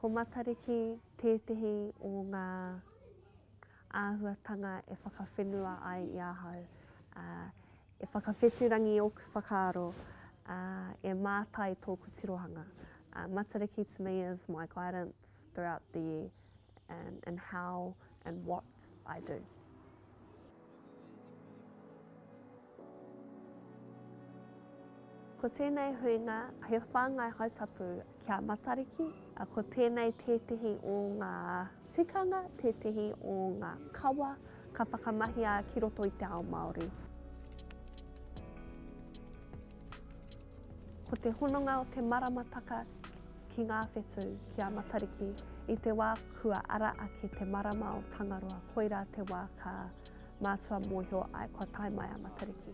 Ko Matariki tētehi o ngā āhuatanga e whakawhenua ai i ahau, ā, e whakawheturangi ōku whakaaro, ā, e mātai tōku tirohanga. Matariki to me is my guidance throughout the year and in how and what I do. Ko tēnei huinga he whāngai hautapu ki a Matariki, ko tēnei tētehi o ngā tikanga, tētehi o ngā kawa ka whakamahia ki roto i te ao Māori. Ko te hononga o te maramataka ki ngā whetū, ki a Matariki, i te wā kua ara ake te marama o Tangaroa, koirā te wā ka mātua mōhio ai kua tae mai a Matariki.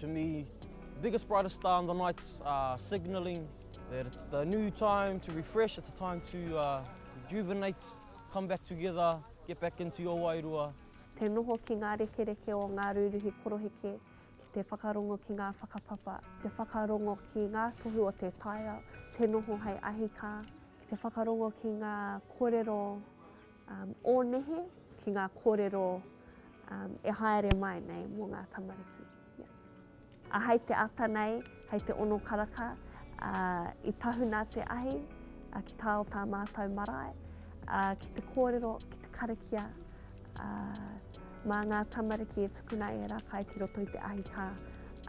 To me, the biggest brightest star in the night uh, signalling that it's the new time to refresh, it's a time to uh, rejuvenate, come back together, get back into your wairua. Te noho ki ngā rekereke o ngā rūruhi koroheke, ki te whakarongo ki ngā whakapapa, te whakarongo ki ngā tohu o te taiao, te noho hei ahikā, ki te whakarongo ki ngā kōrero um, o nehe, ki ngā kōrero um, e haere mai nei mō ngā tamariki. Yeah. A hei te ata nei, hei te ono karaka, uh, i tahuna te ahi uh, ki tā o tā mātou marae, uh, ki te kōrero, ki te karakia, uh, mā ngā tamariki e tukuna e rā kai ki roto i te ahi kā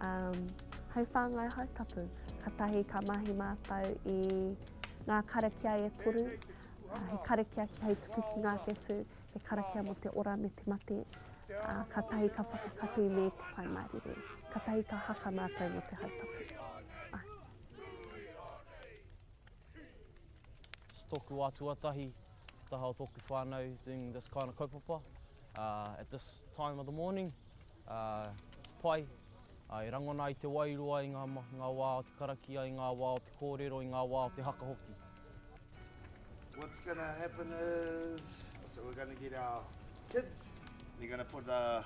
um, hei whāngai hautapu. Katahi ka mahi mātou i ngā karakia e toru, He karakia ki hei tuku ki ngā whetū, he karakia mō te ora me te mate, ā, kātahi ka whakakapi me te Pai Mārire. Kātahi ka haka mātou mō te hautapu. Āe. It's tōku wā tuatahi, te taha o tōku whānau doing this kind of kaupapa uh, at this time of the morning. Uh, it's pai, uh, e rangona ai te wairua i ngā, ngā wā o te karakia, i ngā wā o te kōrero, i ngā wā o te haka hoki. What's gonna happen is, so we're gonna get our kids, they're gonna put uh,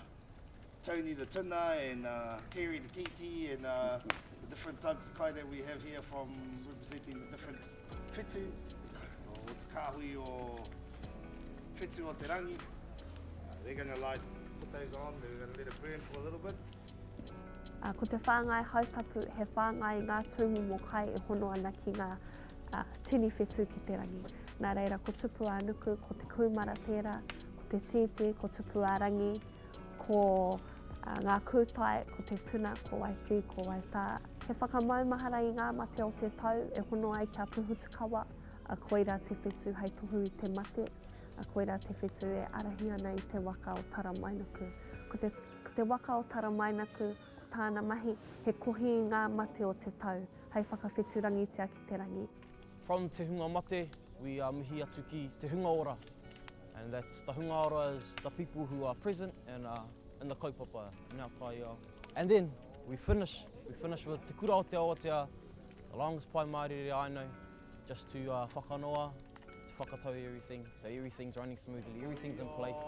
Tony the tuna and uh, Terry the titi and uh, the different types of kai that we have here from representing the different whetu, o te kāhui o whetu o te rangi. Uh, they're gonna like put those on, they're gonna let it burn for a little bit. Ā, ko te whāngai hautapu he whāngai i ngā tūmomo kai e hono ana ki ngā tini whetū ki te rangi. Nā reira, ko Tupu-ā-nuku, ko te kūmara tērā, ko te tītī, ko Tupu-ā-rangi, ko ngā kūtai, ko te tuna, ko Waitī, ko Waitā. He whakamaumahara i ngā mate o te tau e hono ai ki a Pūhutukawa, ā, koirā te whetū hei tohu i te mate, ā, koirā te whetū e ārahi ana i te waka o Taramainaku. Ko te. Ko te waka o Taramainaku, ko tāna mahi, he kohi i ngā mate o te tau, hei whakawheturangitia ki te rangi. From te hunga mate, we are mihi atu ki te hunga ora. And that's the hunga ora is the people who are present and are in the kaupapa, in our taiao. And then we finish, we finish with Te Kura o Te Awatea, the longest pai mārire I know, just to uh, whakanoa, to whakatau everything, so everything's running smoothly, everything's in place.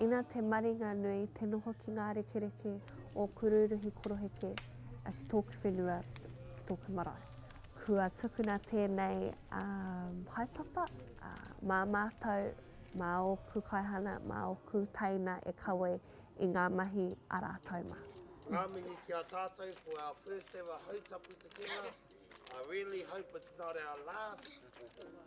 Ina te maringa nui te noho ki ngā rekereke o Kururuhi Koroheke ki tōku whenua, ki tōku marae. Kua tukuna tēnei haepapa mā mātou, mā ōku kaihana, mā ōku teina e kawe i ngā mahi a rātou mā. Ngā mihi ki a tātou for our first ever Hautapu Tekena. I really hope it's not our last,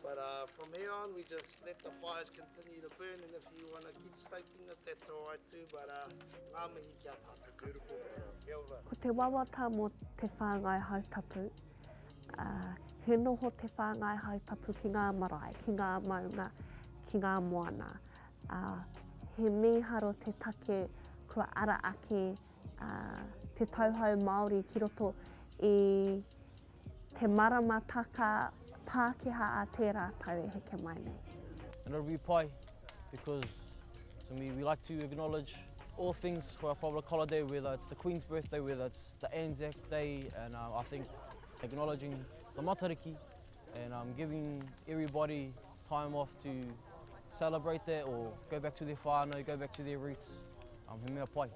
but uh, from here on we just let the fires continue to burn and if you want to keep stoking it, that's alright too, but uh, ngā mihi ki a tātou katoa. Kia ora. Ko te wawata mō te whāngai hautapu, uh, he noho te whāngai hautapu ki ngā marae, ki ngā maunga, ki ngā moana. Ā, he mīharo te take kua ara ake te tauhou Māori ki roto i te maramataka Pākehā a tērā tau e heke mai nei. And it'll be pai because to me we like to acknowledge all things for our public holiday, whether it's the Queen's birthday, whether it's the Anzac Day, and uh, I think acknowledging the Matariki and um, giving everybody time off to celebrate that or go back to their whānau, go back to their roots. Um, he mea pai.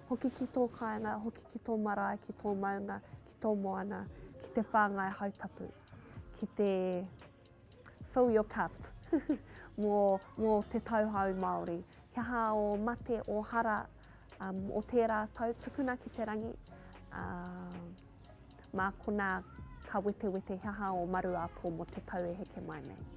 Hoki ki tō kāinga, hoki ki tō marae, ki tō maunga, ki tō moana, ki te whāngai hautapu, ki te fill your cup mō, mō te tauhou Māori. He aha ō mate, ō hara um, o tērā tau, tukuna ki te rangi, uh, mā konā ka wetewete he aha ō maru ā-pō mō te tau e heke mai nei.